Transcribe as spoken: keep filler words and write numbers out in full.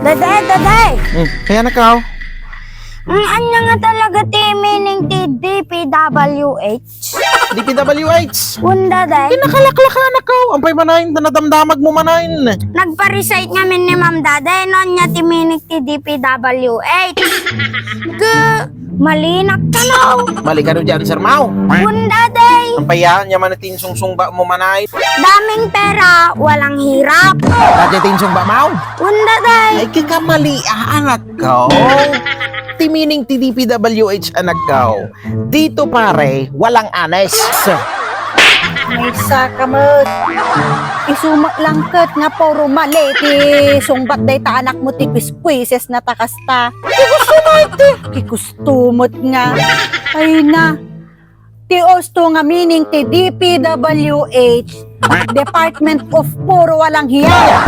Dede, dede! Hmm, kaya na ka, oh. Ang anya nga talaga ti meaning ti D P W H? D P W H. Wen, dede. Kinakalaklaka na ka, oh. Ampay manen, nadamdamag mo manen. Nagpa-recite ngamin ni Ma'am, dede, no anya ti meaning ti D P W H. Ga, malinak ka, no? Balik ka no di answer mo. Wen, dede. Ampay yan, yaman ti insungsungba mo manen. Daming pera, walang hirap. Dati ti insungba mo. Wen, dede. Ay, kika mali, ah, anak ko. Ti meaning ti D P W H, anak ko. Dito pare, walang honest. Maysa ka met. Isu met lang ket nga puro mali ti sungbat dayta anakmo ti quiz-quizzes na ta kasta. Ti gusto mo iti. Ti gusto met nga. Ay na. Ti usto nga meaning ti D P W H, Department of Puro Walang Hiya.